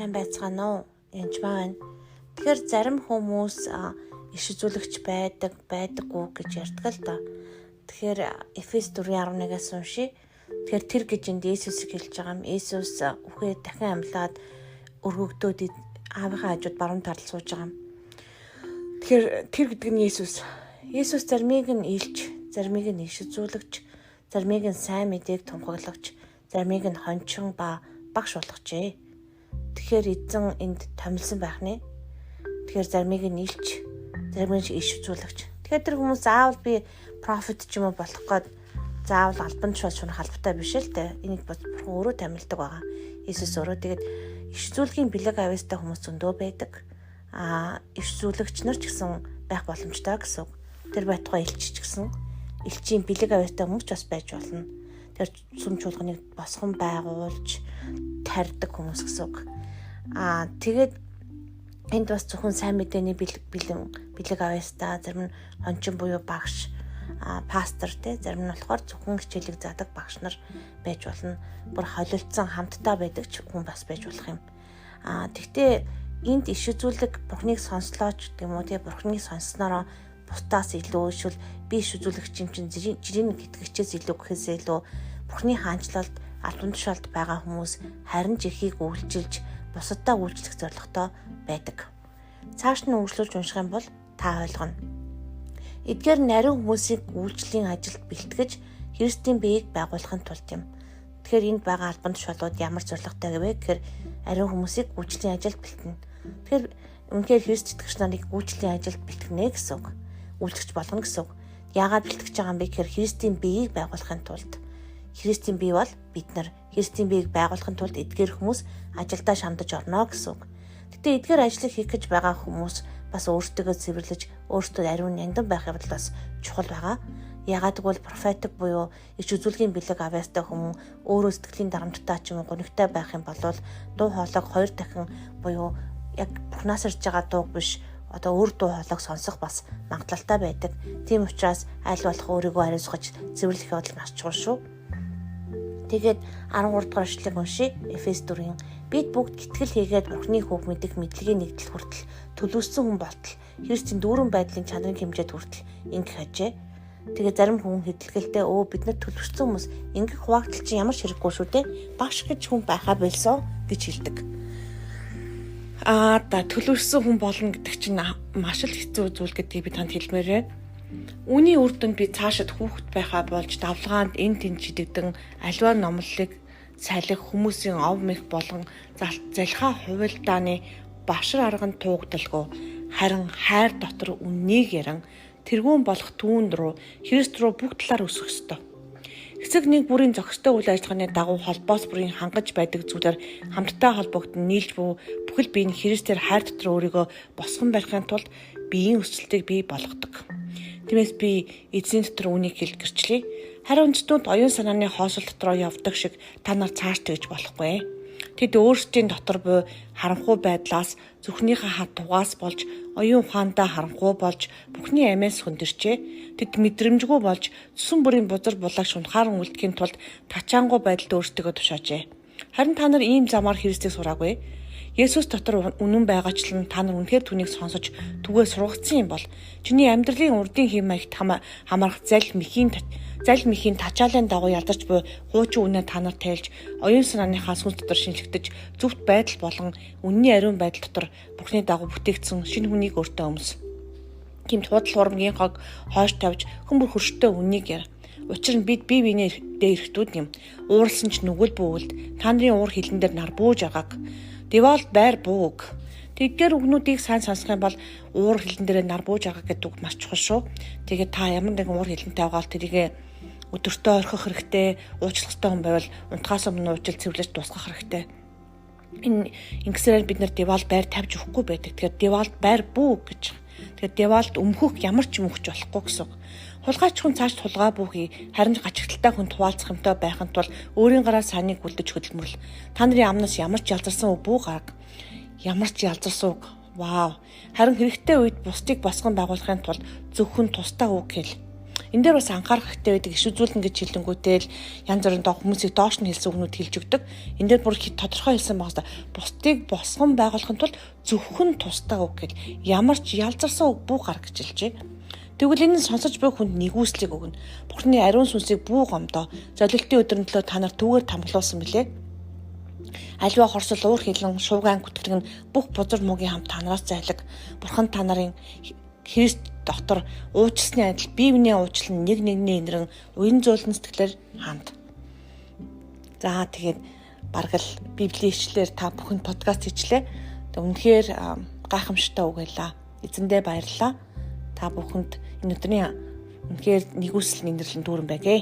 Сайн байцгаана уу? Янжмаа байна. Тэгэхээр зарим хүмүүс иш үзүүлэгч байдаг, байдаггүй гэж ярьдаг л да. Тэгэхээр Эфес 4:11-ээс уншия. Тэгэхээр тэр гэж энд Есүсийг хэлж байгаа юм. Есүс үхээ дахин амьлаад өргөгдөөд аавынхаа хажууд баруун талд сууж байгаа юм. Тэгэхээр тэр гэдэг нь Есүс. Есүс заримыг нь илч, заримыг нь иш үзүүлэгч, заримыг нь сайн мэдээг тунхаглагч, заримыг нь хончин ба багш болгожээ. Тэгэхээр эзэн энд томилсон байх нэ. Тэгэхээр заримыг нь илч, заримыг нь иш үзүүлэгч. Тэгэхээр тэр хүмүүс заавал би профит ч юм уу болох гээд заавал албан тушаал шунах албатай биш л дээ. Энийг бурхан өөрөө томилдог байгаа. Иесус өөрөө тэгээд иш үзүүлгийн бэлэг авьяастай хүмүүс зөндөө байдаг. Аа, иш үзүүлэгч нар ч гэсэн байх боломжтой гэсэн үг. Тэр байтугай элч ч гэсэн элчийн бэлэг авьяастай хүмүүс ч бас байж болно. Тэр сүм чуулганыг босгон байгуулж тарьдаг хүмүүс гэсэн үг. Аа, тэгээд энд бас зөвхөн сайн мэдээний бэлэн бэлэг авьяастай, зарим нь хончин буюу багш, пастор те, зарим нь болохоор зөвхөн хичээлийг заадаг багш нар байж болно. Бүр холилдсон хамтдаа байдаг ч хүн бас байж болох юм. Аа, тэгтээ энд иш үзүүлэг бурхныг сонслооч гэдэг юм уу те, бурхныг сонсноороо бусдаас илүү эсвэл би иш үзүүлэгч юм чинь жирийн итгэгчээс илүү гэхээсээ илүү бурхны хаанчлалд албан тушаалд байгаа хүмүүс харин ч ихийг үйлчилж бусаддаа үйлчлэх зорилготой байдаг. Цааш нь үргэлжлүүлж унших юм бол та ойлгоно. Эдгээр нь ариун хүмүүсийг үйлчлэлийн ажилд бэлтгэж Христийн биеийг байгуулахын тулд юм. Тэгэхээр энд байгаа албан тушаалууд ямар зорилготой гэвэ гэхээр ариун хүмүүсийг үйлчлэлийн ажилд бэлтэнэ. Тэгэхээр үнэхээр Христ итгэгч нарыг үйлчлэлийн ажилд бэлтгэнэ гэсэн үг. Үйлчлэгч болгоно гэсэн үг. Яагаад бэлтгэж байгаа юм бэ гэхээр Христийн биеийг байгуулахын тулд. Христийн бие бол бид нар. Христийн биеийг байгуулахын тулд эдгээр хүмүүс ажилдаа шамдаж орно гэсэн үг. Гэтэ эдгээр ажлыг хийх гэж байгаа хүмүүс бас өөрсдөө цэвэрлэж өөрсдөө ариун нандин байх явдал бас чухал байгаа. Яагаад гэвэл профетик буюу иш үзүүлгийн бэлэг авьяастай хүмүүс өөрөө сэтгэлийн дарамттай ч юм уу гунигтай байх юм бол дуу хоолойг хоёр дахин буюу яг бурхнаас ирж байгаа дууг биш одоо өөр дуу хоолойг сонсох бас магадлалтай байдаг. Тийм учраас аль болох өөрийгөө ариусгаж цэвэрлэх явдал маш чухал шүү. Тэгээд 13 дугаар эшлэг уншия. Эфес 4-ийн бид бүгд гитгэл хийгээд Бурхны хүүг мэдэх мэдлэгийн нэгдэл хүртэл төлөвлөсөн хүн болтол Христийн дүүрэн байдлын чанарын хэмжээд хүртэл ингэх ажээ. Тэгээ зарим хүн хэдэлгэлдээ өө бид нар төлөвшсөн хүмүүс ингэх хуваагдал чинь ямар ч хэрэггүй шүү дээ. Багш гэж хүн байхаа болсон гэж хэлдэг. Аа да төлөвшсөн хүн болно гэдэг чинь маш л хэцүү зүйл гэдгийг би танд хэлмээр байна. Үүний үр дүнд би цаашид хүүхэд байхаа болж давлгаанд эн тэнд шидэгдэн аливаа номлолыг салих хүмүүсийн ов мэх болон залхаа хувилдааны башар арганд туугдалгүй харин хайр дотор үннийг яран тэргүүн болох түүн рүү Христ рүү бүх талаар өсөх ёстой. Хэсэг нэг бүрийн зохистой үйл ажиллагааны дагуу холбоос бүрийн хангаж байдаг зүйлээр хамтдаа холбогдсон нийлж буй бүхэл бие нь Христээр хайр дотор өөрийгөө босгон барихын тулд биеийн өсөлтийг бий болгодог. Тиймээс би эзний дотор үүнийг хэлж гэрчлэе. Харин үндэстнүүд оюун санааны хоосол дотроо явдаг шиг та нар цааш тэгж болохгүй. Тэд өөрсдийн дотор буй харанхуй байдлаас зүрхнийхээ хат тугаас болж оюун ухаандаа харанхуй болж бүхний амиас хөндөрчээ. Тэд мэдрэмжгүй болж цөсөн бүрийн бузар булааг шунхааран үлдэхийн тулд тачаангуй байдалд өөрсдийгөө тушаажээ. Харин та нар ийм замаар Христийг сураагүй. Есүс дотор үнэн байгаачлан та нар үнэхээр түүнийг сонсож түгээ сургагдсан юм бол чиний амьдралын урдын хэм маягт хамаарах зал мэхийн тачаалын дагуу ялдарч буй хуучин үнэ та нар тайлж оюун санааныхаа сүнс дотор шинжлэгдэж зөвхт байдал болон үнний ариун байдал дотор Бурхны дагуу бүтээгдсэн шинэ хүнийг өөртөө өмс. Гэмт худал хурамгийн хог хойш тавьж хүн бүр хөрштэй үннийг яр. Учир нь бид бие биенээ дээр эрхтүүд юм. Ууралсан ч нүгэл бүүвэлд та нарын уур хилэн дээр нар бууж агааг. Деволт байр бууг. Тэдгээр үгнүүдийг сайн сонсох юм бол уур хилэн дээрээ нар бууж байгаа гэдэг үг маш чухал шүү. Тэгээд та ямар нэгэн уур хилэнтэй байгаа бол тэрийг өдөртөө орхих хэрэгтэй, уучлах ёстой хүн байвал унтахаас өмнө уучлал цэвэрлэж дуусгах хэрэгтэй. Энэ ингэсээр бид нар девал байр тавьж өгөхгүй байдаг. Тэгэхээр девалт байр бүү гэж. Тэгэхээр девалт өмхөх ямар ч юм өгч болохгүй гэсэн. Хулгайч хүн цааш тулгаа бүхий харин гачигдaltaй хүн хуваалцах юмтай байхын тулд өөрийн гараа сайныг үлдэж хөдөлмөрлө. Та нарын амнаас ямар ч ялзарсан үг бүү гарга. Ямар ч ялзарсан үг. Вау. Харин хэрэгтэй үед бусдыг босгон байгуулахын тулд зөвхөн тусдаа үг хэл. Энэ дээр бас анхаарах хэрэгтэй байдаг иш үзүүлнэ гэж хэлэнгүүтэл янз бүрийн доо хүмүүсийг доош нь хэлсэн үгнүүд хэлж өгдөг. Энэ дээр бүр тодорхой хэлсэн байгаа хэвээр бусдыг босгон байгуулахын тулд зөвхөн тусдаа үг гэл ямар ч ялзарсан үг бүү гар гэж хэлжээ. Тэгвэл энэ нь сонсож буй хүнд нигүүслийг өгнө. Бурхны ариун сүнсийг бүү гомдоо. Золилтын өдрөн төлөө та нар түүгээр тамглуулсан билээ. Альва хорсол уур хилэн шууган гүтгэлэг нь бүх бузар муугийн хамт та нараас зайлаг. Бурхан та нарын Христ дотор уучлсны адил бие биенээ уучлан нэг нэгний инэрэн уян зөөлөн сэтгэлээр ханд. За тэгээд бараг л библийн ичлэлээр та бүхэнд подкаст хийчлээ. Тэг үнэхээр гайхамшигтай үг байлаа. Эзэндээ баярлалаа. Та бүхэнд энэ өдрийн үнэхээр нэгүсэл нэмэрлэн дүүрэн байгээ.